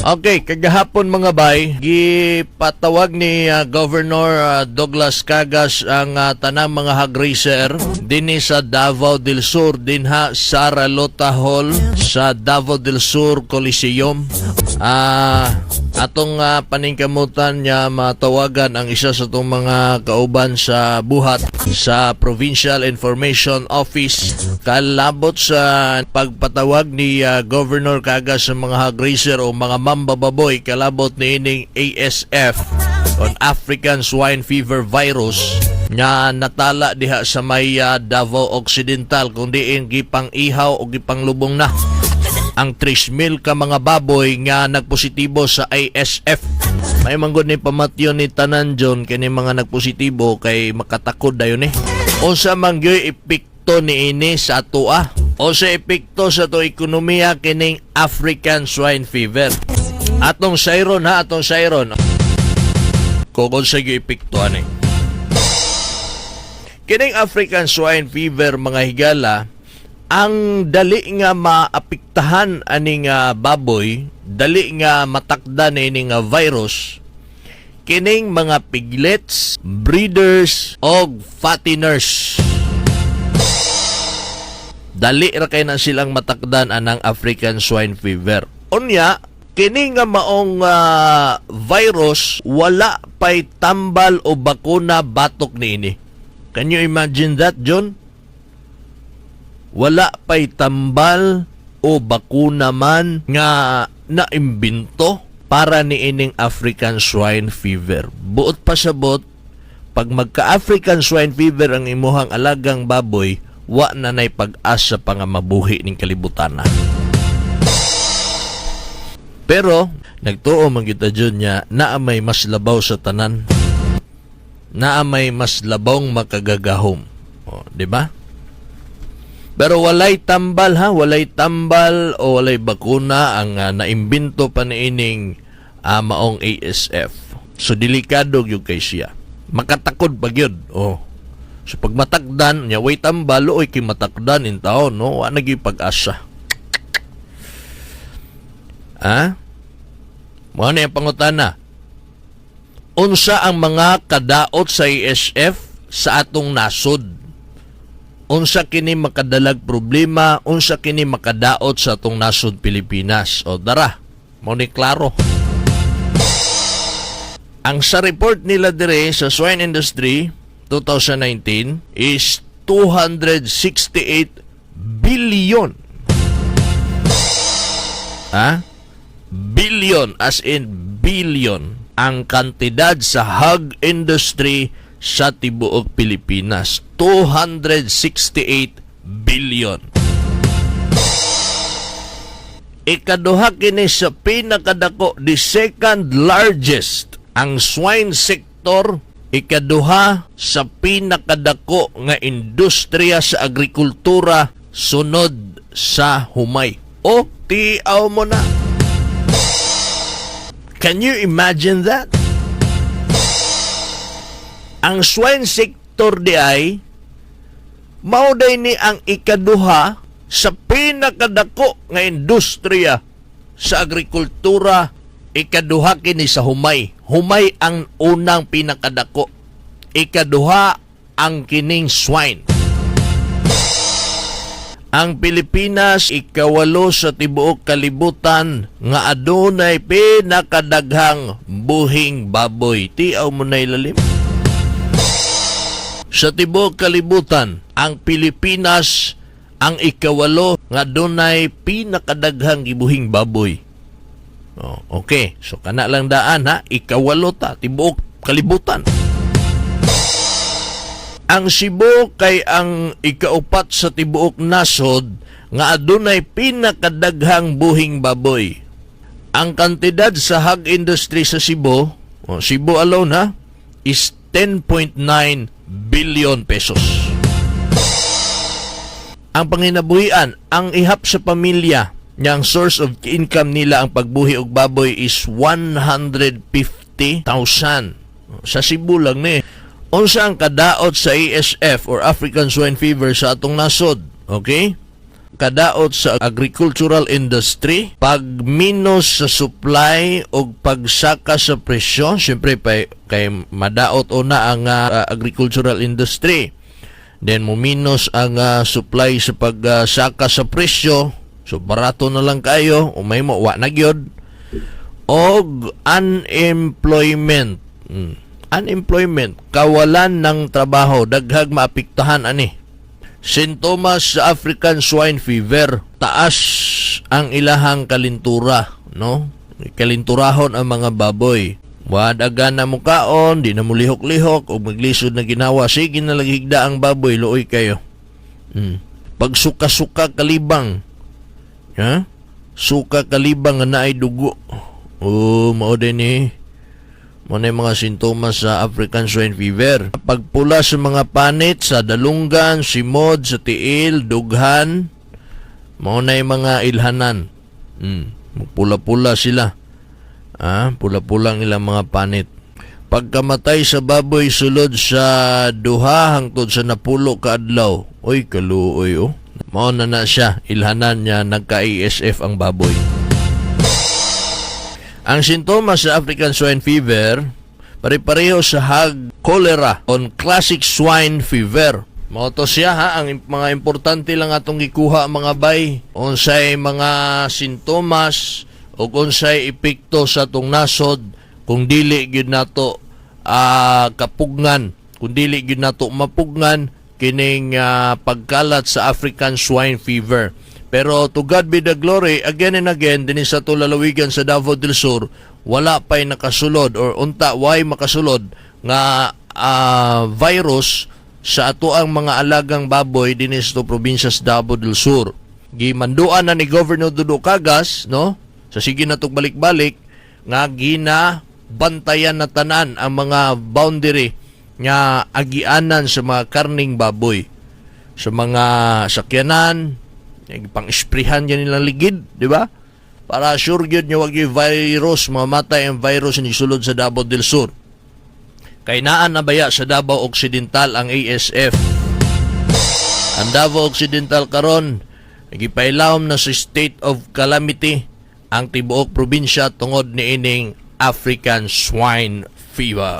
Okay, kagahapon, mga bay, gipatawag ni Governor Douglas Cagas ang tanang mga hog raiser dinhi sa Davao del Sur, dinha sa Ralota Hall sa Davao del Sur Coliseum. Atong paningkamutan niya matawagan ang isa sa atong mga kauban sa buhat sa Provincial Information Office kalabot sa pagpatawag ni Governor Cagas sa mga hog raiser o mga mambababoy kalabot ni ining ASF on African Swine Fever virus nga natala diha sa may Davao Occidental, kung diin gipang ihaw o gipanglubong na ang 3,000 ka mga baboy nga nagpositibo sa ASF. May manggod ni pamatyon ni tanan, John, kini mga nagpositibo kay makatakod dayon eh. Unsa man gyoy epekto niini sa atoa? O sa epekto sa to ekonomiya kining African Swine Fever? Atong sayron ha, atong sayron. Kung unsa gyoy epekto ani. Kining African Swine Fever, mga higala, ang dali nga maapektahan ani nga baboy, dali nga matakda ni nga virus, kining mga piglets, breeders, og fatteners. Dali ra kay na silang matakdan anang African Swine Fever. Unya, kini nga maong virus, wala pay tambal o bakuna batok niini. Can you imagine that, John? Wala pay tambal o bakuna man nga naimbento para niining African Swine Fever. Buot pasabot, pag magka-African Swine Fever ang imuhang alagang baboy, wa na nay pag-asa pa nga mabuhi ning kalibutan na. Pero nagtuo man kita dyan niya, naa may mas labaw sa tanan. Naa may mas labawng makagagahom. O, di ba? Pero walay tambal ha, walay tambal o walay bakuna ang naimbento pa niining maong ASF. So delikado gyud kay siya. Makatakod pa gyud. Oh. So pag matakdan, nya way tambal, oy kay matakdan in taon, no? Wa na gyud pag-asa. Ha? Mao na yung pangutana. Unsa ang mga kadaot sa ASF sa atong nasod? Unsa kini makadalag problema? Unsa kini makadaot sa atong nasod Pilipinas? O dara, mao ni klaro. Ang sa report nila dire sa swine industry 2019 is 268 billion. Ha? Billion, as in billion, ang kantidad sa hog industry sa tibuok Pilipinas. 268 billion. Ikaduha kini sa pinakadako, the second largest ang swine sector, ikaduha sa pinakadako nga industriya sa agrikultura sunod sa humay. O, tiaw mo na. Can you imagine that? Ang swine sector di ay mao day ni ang ikaduha sa pinakadako nga industriya sa agrikultura, ikaduha kini sa humay. Humay ang unang pinakadako. Ikaduha ang kining swine. Ang Pilipinas, ikawalo sa tibuok kalibutan nga adunay pinakadaghang buhing baboy. Tiaw mo na ilalim. Sa tibuok kalibutan, ang Pilipinas ang ikawalo nga adunay pinakadaghang gibuhing baboy. Oh, okay. So kana lang daan ha, ikawalo ta tibuok kalibutan. Ang Cebu kay ang ikaupat sa tibuok nasod nga adunay pinakadaghang buhing baboy. Ang kantidad sa hog industry sa Cebu, oh, Cebu alone ha, is 10.9 billion pesos. Ang panginabuhian, ang ihap sa pamilya, niyang source of income nila ang pagbuhi og baboy is 150,000. Sa Cebu lang ni. Unsa ang kadaot sa ASF or African Swine Fever sa atong nasod? Okay? Pagkadaot sa agricultural industry, pagminus sa supply o pagsaka sa presyo, siyempre pa, kay madaot una ang agricultural industry. Then muminus ang supply sa pagsaka sa presyo, so barato na lang kayo, umay mo wa na gyud. Og unemployment. Unemployment, kawalan ng trabaho, daghag maapektuhan ani. Sintomas sa African swine fever, taas ang ilahang kalintura, no? Kalinturahon ang mga baboy. Wadagan na mukaon, di na mo lihok-lihok, o maglisod na ginawa, sige na lang higda ang baboy, luoy kayo. Pagsuka-suka kalibang, ha? Suka kalibang nga naay dugo. Oh, mao din eh. Mo na yung mga sintomas sa African swine fever. Pagpula sa mga panit, sa dalunggan, simod, sa tiil, dughan, mao na yung mga ilhanan. Pula-pula sila. Ah, pula-pula ang ilang mga panit. Pagkamatay sa baboy sulod sa 2 hangtod sa 10 ka adlaw. Oy, kaluoy oh. Mao na na siya, ilhanan niya nagka-ASF ang baboy. Ang sintomas sa African swine fever pare-pareho sa hog cholera on classic swine fever. Mao to siya ha, ang mga importante lang atong gikuha, mga bay, unsay mga sintomas o unsay epekto sa atong nasod kung dili gyud nato kapugngan, kung dili gyud nato mapugngan kining pagkalat sa African swine fever. Pero to God be the glory, again and again, dinhi sa ato lalawigan sa Davao del Sur, wala pa'y nakasulod or unta way makasulod nga virus sa ato ang mga alagang baboy dinhi sa ato probinsya sa Davao del Sur. Gimanduan na ni Governor Dudo Cagas, no? Sa sige na balik-balik nga gina bantayan na tanan ang mga boundary nga agianan sa mga karning baboy sa mga sakyanan, pang-isprehan yan nilang ligid, di ba? Para sure gyud nga wag yung virus, mamatay ang virus ni sulod sa Davao del Sur. Kay naa na baya sa Davao Occidental ang ASF. Ang Davao Occidental karon gipailawom na sa state of calamity ang tibuok probinsya tungod niining African swine fever.